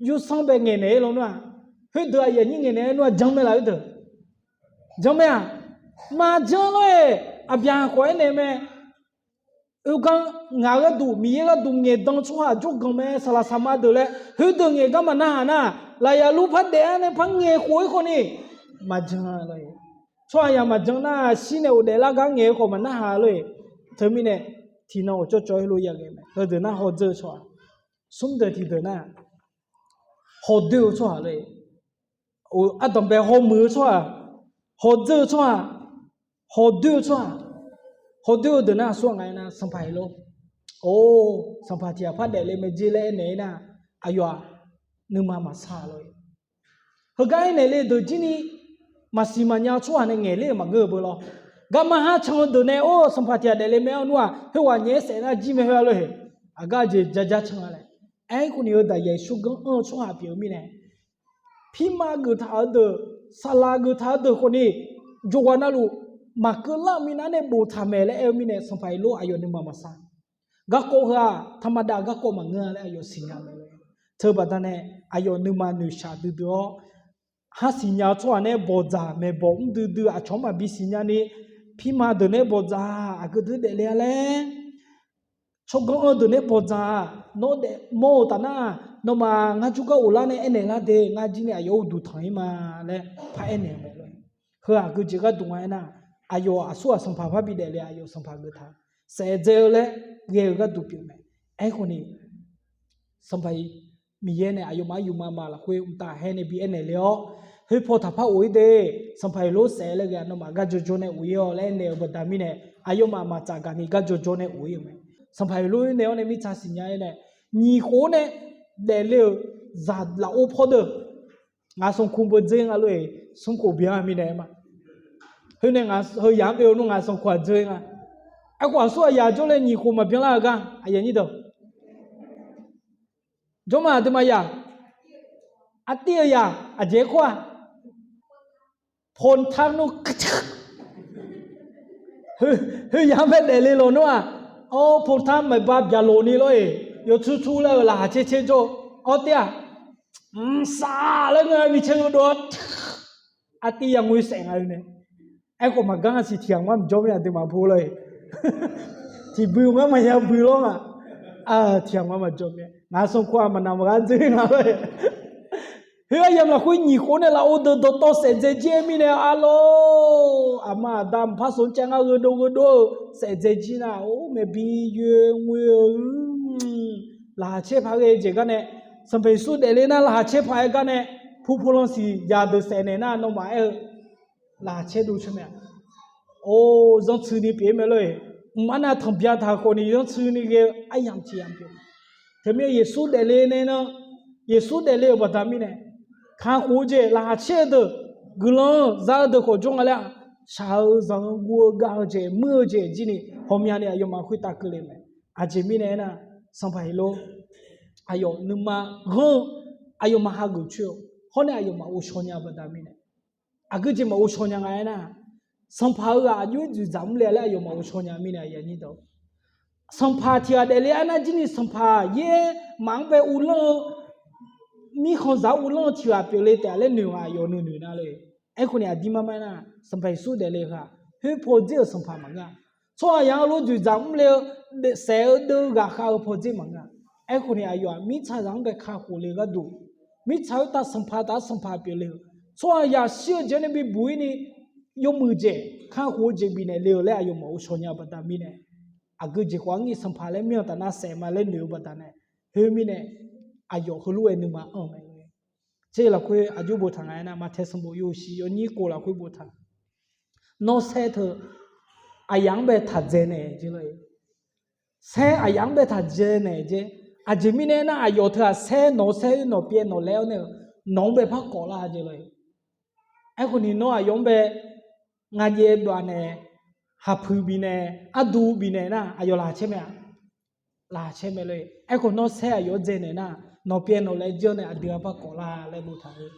yursanr bae ngaeqnaeq-ir lawnmr-aq, khoerdeuq aqyuif aqnyir ngaeqnaeq-aer nmr-aq jan mae laf khoerdeuq. Jan mae-aq, maqjan lor-eq. Aqbyaq khawf aernaeq mae. Oergar ngaq-eu gharduq, Miqyaer gharduq ngaeqdan-eu tsawrhaq jawrganq mae, saqlaq saqma deuq laer khoerdeuq ngaeq gar maqnarhaq nar, lafyaq lur pardaef-aer nae par ngaeq khof-ir khawf ni maqjan lor-eq. Tsawrhaq yaq maqjan nar, shir nae ghofdaef lar gar ngaeq-eu khawf maqnarhaq lor-eq. Teumirnae tiqnan ghawqcawv cawv heulof yaghae mae. Heudeuq nar hawdzeur-eu tsawrhaq, smr deuq tiqdeuq nar hawdoer-eu tsawrhaq lor-eq. Ardanqbae hawmuiq-eu tsawrhaq, hawdzeur-eu tsawrhaq, hawdoer-eu tsawrhaq, hawdoer-eu deuq nar aqsur ghaq nga-aer nar, Sanqpaq-iq lor, or, sanqpaq tiq ghaq par daefle mae jer laer aernaeq-ir nar, aqyawf-aq nuima maqsar lor-eq. Heugar aernaeq le deuq jir ni maqsiq maqnya-eu tsawrhaq nae ngaeqler-euq maqngeur-eu beu lawr. Garma har can-eu deuq nae, or, sanqpaq tiq ghaq daefle mae-awr nmr-aq, khoerghaq nyaef-aer saef nar jir mae khoer-a lor-eq. Aqgar jeq jaja can-a laer. Aerkhawf ni heudaq Yeqsur ganr anr-eu tsawrhaq pyeuf-eu mirnae, pirma geuftaq-eu deuq, saqlaq geuftaq-eu deuq khawf ni, jawrghaq navluf maqkeuv lar-eu minav nae boftaq mae laer aer-eu mirnae, Sanqpaq-iq lor, aqyawf nuima maqsar. Garkawv heu-aq, taqmaqdaq garkawv maqngeur-a laer aqyawf siqnya mae. Teubaqda nae aqyawf nuima noeqshaq duidui-awr, har siqnya-eu tsawrhaq nae bawqdzaq maeqbawq mr duidui aqcawq-anr maqbi siqnya ni, pirma deuq nae bawqdzaq aqgeu deuq daefle-a laer, tsawrganr anr deuq nae bawqdzaq-aq, nawr daefmawr-eu taf nar, nawmaf ngar jawrgar ghoflar nae aernaeq lar de, ngar jir ni aqyawf-anr uqduq tanq-ir ma laer paraer naeq-eu mae lor. Heu aqgeu jeq gharduq nga aernar, aqyawf aqsur ghaq sanqpaq parbi daefle, aqyawf sanqpaq geuf taq, saef-eu dzae-eu laer ghae-eu gharduq pyeuf mae. Aerkhawf ni, Sanqpaq-iq Miqyaer nae aqyawfmaf-anr yufma ma lafkhoer mqtav haer nae bi aernaeq le-awr, khoerpaw taqpar of-ir de, Sanqpaq-iq lor saef laer ghae-a, nawmaf gar jawrjawr nae of-ir-awq laer aernaeq-eu baqda mirnae, aqyawfmaf maqtsaf gaqni gar jawrjawr nae of-ir-euq mae. Sanqpaq-iq lor nae-awr nae mirtsaq siqnya-aer nae, nyiq khof nae daefle-euq zaq lafov pawr deuq, ngaq sanqkoq beu dzer nga lor-eq, smrkhof byan-a mirnae aer ma. Khoer nae heu yaq-anr oe-eu nmr ngaq sanqkoq-aq dzeur nga. Aerkhawf aqsur aqyaq jawr laer nyiq khof maqbyan lar-eu gar, aqyuif aqnyir deuq, jawr ma aqduimaf yaq, artiv-eu yaq aqjeq-aer kawr-a, pontar nmr, heu yaq-anr bae daefle lawq nmr-aq, awr pontar maeqba byaqloq ni lor-eq, yawtsur tur laer-eu laqkhaq caer caer jawr-eu, awr taer-aq, mqsaq laer ngeur-a, micaer gheudov-awr, artiv yar ngoer saef nga-eu nae. Aerkhawf maqgar nga siq, tiq ghaq ngar maqjawr mir-a, aqduimaf pu lor-eq, tiq bui ngar maqya bui lawr nga. Tiq ghaq ngar maqjawr mir-a, ngaq sanqkoq-aq maqnaq maqghar dzer nga lor-eq. Khoer aryamq lafkhoer nyiq khof nae lafov deuq dawqtawv saef dzae jir-aer mirnae arlawr, aqma aqda mqpar sanqcav ngar gheudov gheudov-eu saef dzae jir nar, or maeqbi yoe ngoe-eu, laqkhaq caer paq ghae jeq gar nae, Sanqpaq Yeqsur daefle nar laqkhaq caer paq-aer gar nae, pu pu lansiq yaq deuq saef naeq nar nawmaf aer-eu laqkhaq caer dov caer mae-a. Or zanrtsuini pyeuf-ir mae lor-eq. Mqmaq nav tanqbyan taq khawf ni zanrtsuini ghae-eu aryamq tiq yamq pyeuf. Teumirnae Yeqsur daefle nae nar, Yeqsur daefle-euq baqda mirnae, kakhof-eu jeq laqkhaq caer-eu deuq, guiqlanq za-eu deuq khawf jawr nga laer-aq, shaq-eu zanq-eu guv-eu gav-eu jeq muir-eu jeq jir ni ghawqmyani aqyawfmaf khoertav keuvle mae. Aqjeq mirnae aernar, Sanqpaq Heqlor aqyawf nuima ghanr-eu, aqyawfmaf hageuf coer-eu, hawr nae aqyawfmaf ghovshaw nya-eu baqda mirnae, aqgeu jeq maqghovshaw nya nga aernar, sanqpaq-eu ghaq aqjox-aer dzoeqdzaq mr le-a laer aqyawfmaf ghovshaw nya mirnae, aqyuif aqnyir deuq, sanqpaq tiq ghaq daefle arnar jir ni sanqpaq yaer maf-anr bae uvlanr-eu, mirkhanqzaq-anr uvlanr-eu tiq ghaq pyeufle taef-a laer noeq nga, aqyawf nuinoeq nar le. Aerkhawf ni aqdir mar mar aernar, Sanqpaq Yeqsur daefle-eu heu-aq, khoer pawdzer-euq sanqpaq maqngeur-a. Tsawrhaq yaq-anr lof dzoeqdzaq mr le-eu, saef-eu deuv-eu ghaqkhav-eu pawdzer maqngeur-a. Aerkhawf ni aqyawf-aq mirtsaqzaq-anr bae kakhof le-eu gharduq, mirtsaq khoertav sanqpaq taf-awr sanqpaq pyeufle-eu, tsawrhaq yaq shir-eu jeq-anr nae bibuq-ir ni, yawmuiq jeq kakhof-eu jeq bifnaeq le-euq laer aqyawfmaf ghovshaw nya-eu baqda mirnae, aqgeu jeq khawf arnyir sanqpaq laer mir-anr taf nar saef ma laer noeq-eu baqda nae, khoermirnae aqyawf heulof-aer nuima anr-eu mae. Tser lafkhoer aqjox boftaq nga aernar, Maqtaeq sanqbof yawhuiq shiq yawnyir kov lafkhoer boftaq. Nawr saer teu aqyaf-anr bae taq dzaenaeq jer lor-eq. Saer aqyaf-anr bae taq dzaenaeq jer. Aqjeq mirnae aernar, aqyawf teu-aq saer nawq-eu saer oer nawq pyaev nawq laer-awr nae-eu, nawq-anr bae par kawf lar jer lor-eq. Aerkhawf ni nawr aqyawf-anr bae ngar jaev bafnaeq, haqpuiq bifnaeq, ardu bifnaeq nar aqyawf laqkhaq caer mae-a? Laqkhaq caer mae lor-eq. Aerkhawf nawr saer aqyawf-anr dzaenaeq nar, nawq pyaev nawq laer jir-awr nae aqdui-anr par kawf lar laer boftaq-eu.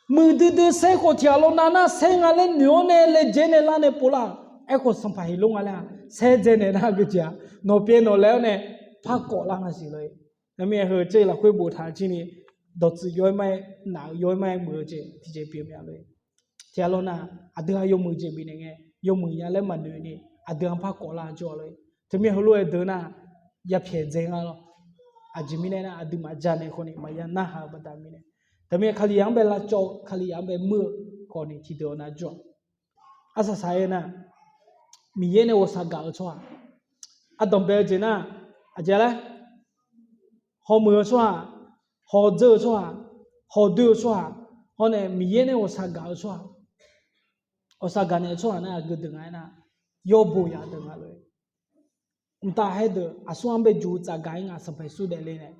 Muiqdui dui saer khawf tiq ghaq lawnav nar saer nga laer noeq-awr nae laejae nae lar nae pov lar. Aerkhawf sanqpaq heq lor nga laer-aq, saer dzae naeq nar geujeq-aq, nawq pyaeq nawq laeq-awr nae par kawf lar nga siq lor-e. Ngamir-aer heu caer lafkhoer boftaq jir ni, dawqtsuif yaw-aer mar-aer, naf-euq yaw-aer mar-aer muiq-eu jeq tiqjeq pyeuf mya lor-e. Tiq ghaq lawnav aqdui-aq yawmuiq jeq bifnaeq ngae, yawmuiq nya laer maqnoeq ni, aqdui-anr par kawf lar jawr-a lor-e. Teumirnae heulof-aer deuq nar, yapyaeq dzae nga lor. Aqjeq mirnae nar, aqduimaf janaeq khawf ni maqya narhaq-eu baqda mirnae, teumirnae Kalizaq-anr bae lavcawv-eu, Kalizaq-anr bae muir-eu khawf ni tiqdeuq-awr nar jawr-a. Arsaq saq-aer nar, Miqyaer nae ghawqshaq gaq-eu tsawrhaq, ardanqbae-eu jeq nar, aqjeq laer, hawmuiq-eu tsawrhaq, hawdzeur-eu tsawrhaq, hawdoer-eu tsawrhaq, hawr nae Miqyaer nae ghawqshaq gaq-eu tsawrhaq, ghawqshaq gaqnaeq-eu tsawrhaq nar aqgeu deuq nga aernar, yawbo yaq deuq nga lor-e. Mqtav khaer deuq aqsur-anr bae juq tsafgaq-ir nga, Sanqpaq Yeqsur daefle nae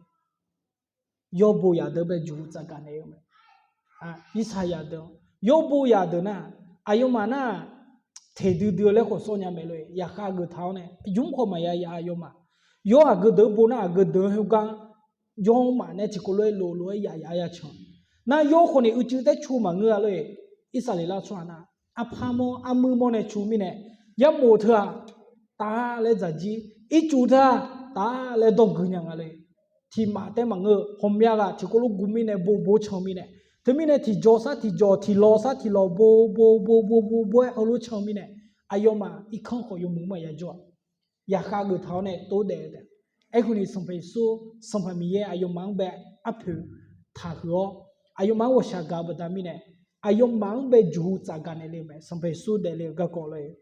yawbo yaq deuq bae juq tsafgaq naeq-eu mae. Irsaqyaq deuq, yawbo yaq deuq nar, aqyawfmaf nar, teqdui dui-eu laer khawf sawr nya mae lor-e. Yaqkhav geuf taq-awr nae ymr khawf maqya yaf aqyawfmaf. Yawr aqgeu deuq-anr bo nar aqgeu deuq-anr khoergar yawr maf nae tiqkawv lof-aer lof lof-aer yaf yaf-aer ya can. Nar yawr khawf ni uicuiv taer cu maqngeur-a lor-e. Irsaqleqlav tsawrhaq nar, arpar mawr armuir mawr nae cu mirnae, yarmof teu-aq, taf laer dzaqjir, ircuf teu-aq, taf laer dawrgui nya nga lor-e. Tiq maf taer maqngeur-eu, ghawqmya ghaq tiqkawv lof guv mirnae bo bo can mirnae, teumirnae tiqjawq sar tiqjawq, tiqlawq sar tiqlawq, bo bo bo bo bo bo-aer heulof can mirnae, aqyawfmaf irkanr khawf yawmuiq maqya jawr-a. Yaqkhav geuf taq-awr nae tov daef-eu taef. Aerkhawf ni Sanqpaq Yeqsur, Sanqpaq Miqyaer aqyawfmaf-anr bae arpoeq taqhuiq-awr, aqyawfmaf-anr ghawqshaq gaq-eu baqda mirnae, aqyawfmaf-anr bae juq tsafgaq naeq le-eu mae. Sanqpaq Yeqsur daefle-eu garkawv lor-e.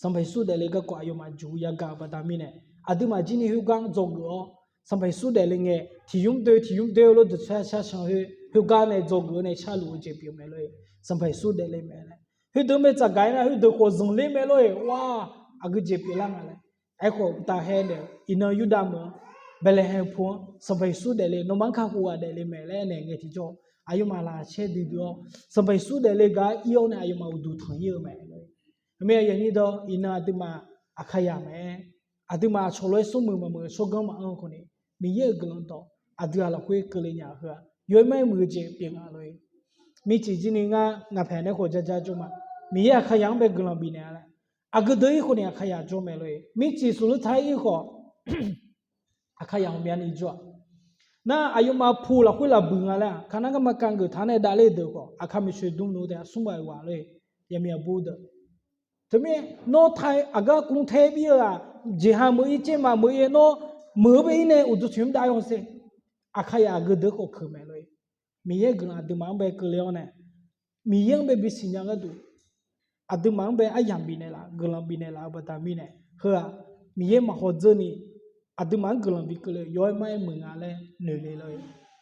Sanqpaq Yeqsur daefle garkawv aqyawfmaf juq yagaq-eu baqda mirnae, aqduimaf jir ni khoergar dzawgeuf-awr, Sanqpaq Yeqsur daefle ngae tiqymr doe tiqymr doe-eu lof deuq sar sar can khoer, khoergar nae dzawgeuf-awr nae sharluf-eu jeq pyeuf mae lor-e. Sanqpaq Yeqsur daefle mae laer, khoerdeuq mae tsafgaq-ir nar khoerdeuq khawf zanqler mae lor-e. War, aqgeu jeq pyeuflar nga laer. Aerkhawf mqtav khaer nae-eu iqnan Yurdav meuq-anr, Baeqlaeqhaeq pu-anr Sanqpaq Yeqsur daefle, nawmaf-anr kakhof ghaq daefle mae laer aernaeq ngae tiqjawr, aqyawfmaf laqcaer duidui-awr, Sanqpaq Yeqsur daefle gar ir-awr nae aqyawfmaf uqduq tanq-ir-eu mae. Aqmeq aqyuif aqnyir dawr, iqnan aqduimaf Aqkaqyaq mae-aer, aqduimaf aqcawq lof-aer smrmuiq maqmuiq-eu tsawrganr maqanr-eu khawf ni, Miqyaer-euq guiqlanq dawq aqdui-aq lafkhoer keuvle nya-eu heu-aq, yawr-aer mar-aer muiq-eu jeq pyeuf nga lor-e. Mircif jir ni ngar ngaq paeq nae khawf ja ja jawr ma. Miqyaer Aqkaqyaq-anr bae guiqlanq bifnaeq-a laer, aqgeu deuq-ir khawf ni Aqkaqyaq jawr mae lor-e. Mircif sufler tar-ir khawf Aqkaqyaq ghawqmyani jawr-aq. Nar aqyawfmaf pu lafkhoer laf buiq nga laer-aq, kaqnar garma kav geuf taq-anr nae davler-eu deuq khawf, Aqkaq maeqtsoeq dmr-eu taef-a smr ghaq-iq ghaq lor-e. Yaqmiq aqbur deuq, teumirnae nawr tae aqgar kmr tae bir-eu-aq, jeqha meuq-ir, tsermaf meuq-ir, nawr meuq-eu bae-ir nae uqduq tiq mr dav-ir hawsher. Aqkaqyaq aqgeu deuq khawf keuq mae lor-e. Miqyaer guiqlanq aqduimaf-anr bae keuvle-awr nae, Miqyaer-anr bae bisiq nya gharduq, aqduimaf-anr bae aryamq bifnaeq laf, guiqlanq bifnaeq laf-eu baqda mirnae, heu-aq, Miqyaer maqhaw dzeur ni, aqduimaf-anr guiqlanq bi keuvle-eu yawr-aer mar-aer muiq nga laer noeq le lor-e.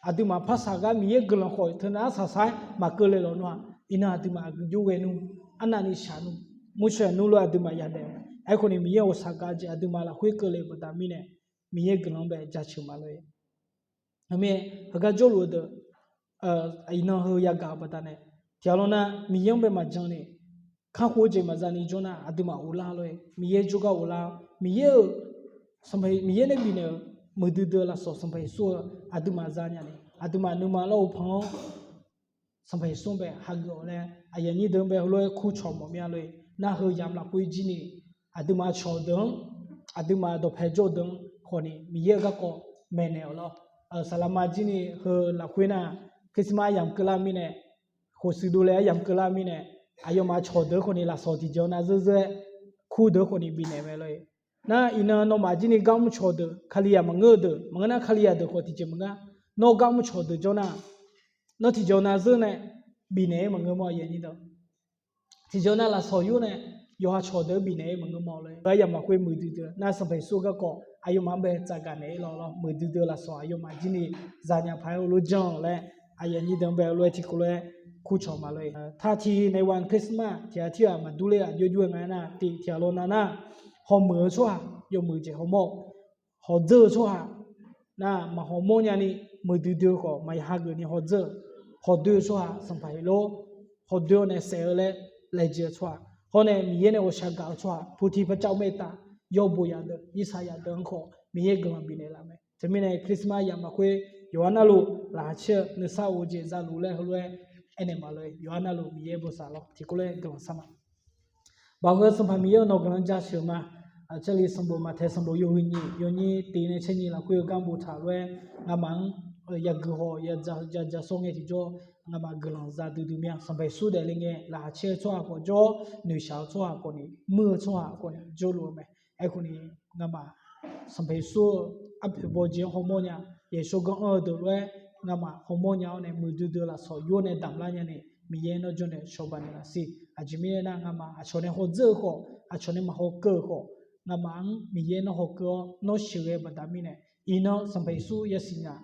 Aqduimaf parsaq gar Miqyaer guiqlanq khawf teunav arsaq saq-aer maqkeuvle lawq nmr-aq, iqnan aqduimaf aqgeu jov ghae nmr, arnavni shaq nmr, murshaq nmr lof-aer aqduimaf yadaef-eu. Aerkhawf ni Miqyaer ghawqshaq gaq-eu jeq aqduimaf lafkhoer keuvle-eu baqda mirnae, Miqyaer guiqlanq bae jaceuq ma lor-e. Aqmeq heugar jawrluf-eu deuq, iqnan heu yagaq-eu baqdanae, tiqghaq lawr nar Miqyaer-anr bae maqjan ni, kakhof-eu jeq maqza ni jawr nar aqduimaf uvlar lor-e. Miqyaer jawrgar uvlar-awr, Miqyaer-euq, Sanqpaq Miqyaer nae bifnaeq-euq muiqdui dui-eu lafsawq Sanqpaq Yeqsur-eu aqduimaf zanya ni, aqduimaf nuima lawr-eu pan-awr, Sanqpaq Yeqsur-anr bae hageuf-awq laer aqyuif aqnyir deuq-anr bae heulof-aer kur cawq mawf mir-a lor-e. Nar heu yamq lafkhoer jir ni, aqduimaf cawq deuq-anr, aqduimaf dawqpae jawr-eu deuq-anr khawf ni Miqyaer-euq garkawv maeqnaeq-awq lawr. Saqlaqma jir ni heu lafkhoer nar, Christmas yamq keuvlar mirnae, khof shuif dovle-aer yamq keuvlar mirnae, aqyawfmaf cawq deuq khawf ni lafsawq tiqjeq nav zeur zeur-aer kur deuq khawf ni bifnaeq mae lor-e. Nar iqnan nawmaf jir ni gar mr cawq deuq, Kalizaq maqngeur-eu deuq maqngeur nar, Kalizaq deuq khawf tiqjeq maqngeur, nawr gar mr cawq deuq jawr nar, nawr tiqjeq nav zeur nae bifnaeq-aer maqngeur mawr-a. Tiqjeq nav lafsawq yur nae yawqha cawq deuq-aer bifnaeq-aer maqngeur mawr-a lor-e. Heu-aq yamq lafkhoer muiqdui dui-eu nar Sanqpaq Yeqsur garkawv aqyawfmaf-anr bae tsafgaq naeq-ir lawq lawr, muiqdui dui-eu lafsawq aqyawfmaf jir ni zanya paq-aer heulof janr-awq laer aqyuif aqnyir deuq-anr bae heulof-aer tiqkawv lof-aer kur cawq ma lor-e. Taq tiq naeq-aer Christmas tiq ghaq tirghaq maqdur ler-aq jawrjawr-aer nga aernar, tiq tiq ghaq lawr nav nar, hawmuiq-eu tsawrhaq yawmuiq jeq hawmawr-awq. Hawdzeur-eu tsawrhaq nar maqhawmawr nyani, muiqdui dui-eu khawf maqya hageuf ni hawdzeur-eu, hawdoer-eu tsawrhaq Sanqpaq Yeqsur lor, hawdoer-awr nae saef-eu laer laejae-eu tsawrhaq, hawr nae Miqyaer nae ghawqshaq gaq-eu tsawrhaq, ผู้ที่พระเจ้าเมตตา, yawbof yaf deuq, irsaq yaf deuq-anr khawf Miqyaer guiqlanq bifnaeq laf mae. Teumirnae Christmas yamaf khoer yawqha navluf laqkhaq caer-eu nuisar of-eu jeq zaluf laer heulof-aer aernaeq maqlof-aer, yawqha navluf Miqyaer bosav lawr tiqkawv laer guiqlanq shar ma. Baoq heu Sanqpaq Miqyaer-eu nawq guiqlanq jaceuq ma. Jarlif sanqbof Maqtaeq sanqbof yawhuiq nyiq yawnyir tiq nae caer nyiq lafkhoer-eu gar boftaq lof-aer ngamaf-anr yaguiq haw ya ja ja sawr ngae tiqjawr ngamaf guiqlanq za duidui mir-a. Sanqpaq Yeqsur daefle ngae laqkhaq caer-eu tsawrhaq khawf jawr, noeqshaq-eu tsawrhaq khawf ni, muir-eu tsawrhaq khawf ni jawrluf-eu mae. Aerkhawf ni ngamaf Sanqpaq Yeqsur-eu arpoeq bawjeq-anr hawmawr nya, yaeqshaw ganr anr-eu deuq lof-aer ngamaf hawmawr nya-awr nae muiqdui dui-eu lafsawq yur nae damq lar nya ni, Miqyaer nawr jawr nae cawba naeq laf siq. Aqjeq mirnae nar, ngamaf aqcawq nae hawdzeur-eu khawf, aqcawq nae maqhaw keuv-eu khawf, ngamaf-anr Miqyaer nawr haw keuv-awr nawr sheuqghae-eu baqda mirnae, iqnan Sanqpaq Yeqsur yasiqnya,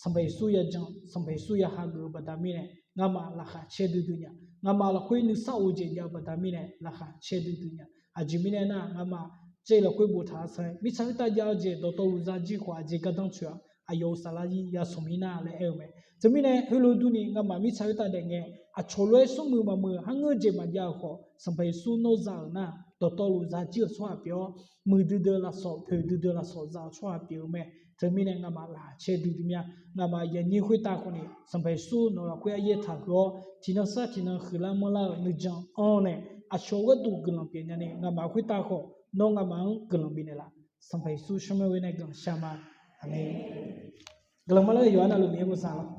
Sanqpaq Yeqsur yajan, Sanqpaq Yeqsur yahageuf-eu baqda mirnae, ngamaf laqkhaq caer duidui nya. Ngamaf lafkhoer nuisar of-eu jeq jav-eu baqda mirnae laqkhaq caer duidui nya. Aqjeq mirnae nar, ngamaf caev lafkhoer boftaq-a sanq-aer mirtsaq khoertav jav-eu jeq dawqtawvluf zajir khawf aqjeq gardanr tsoeq-a. Aqyawf-euq saflar zir ya smq mir nar laer aer-eu mae. Teumirnae heulof durni ngamaf mirtsaq khoertav daef ngae, aqcawq lof-aer smrmuiq maqmuiq harngeur jeq maqjav-euq khawf, Sanqpaq Yeqsur nawr za-euq nar, dawqtawvluf zajir-euq tsawrhaq pyeuf-awr, muiqdui dui-eu lafsawq poeqdui dui-eu lafsawq za-eu tsawrhaq pyeuf-eu mae. Teumirnae ngamaf laqkhaq caer duidui mir-a. Ngamaf yaqnyir khoertav khawf ni Sanqpaq Yeqsur nawq lafkhoer aryaer taqhuiq-awr tiqnan sar tiqnan huiqlar manrlar-euq nuijan anr nae, aqcawq gharduq guiqlanq pyeuf nya ni ngamaf khoertav khawf nawr ngamaf-anr guiqlanq bifnaeq laf. Sanqpaq Yeqsur shawrmaer ghoe nae guiqlanq shar ma. Aqmeq. Guiqlanq marlar-eu yawqha navluf Miqyaer bosav lawr.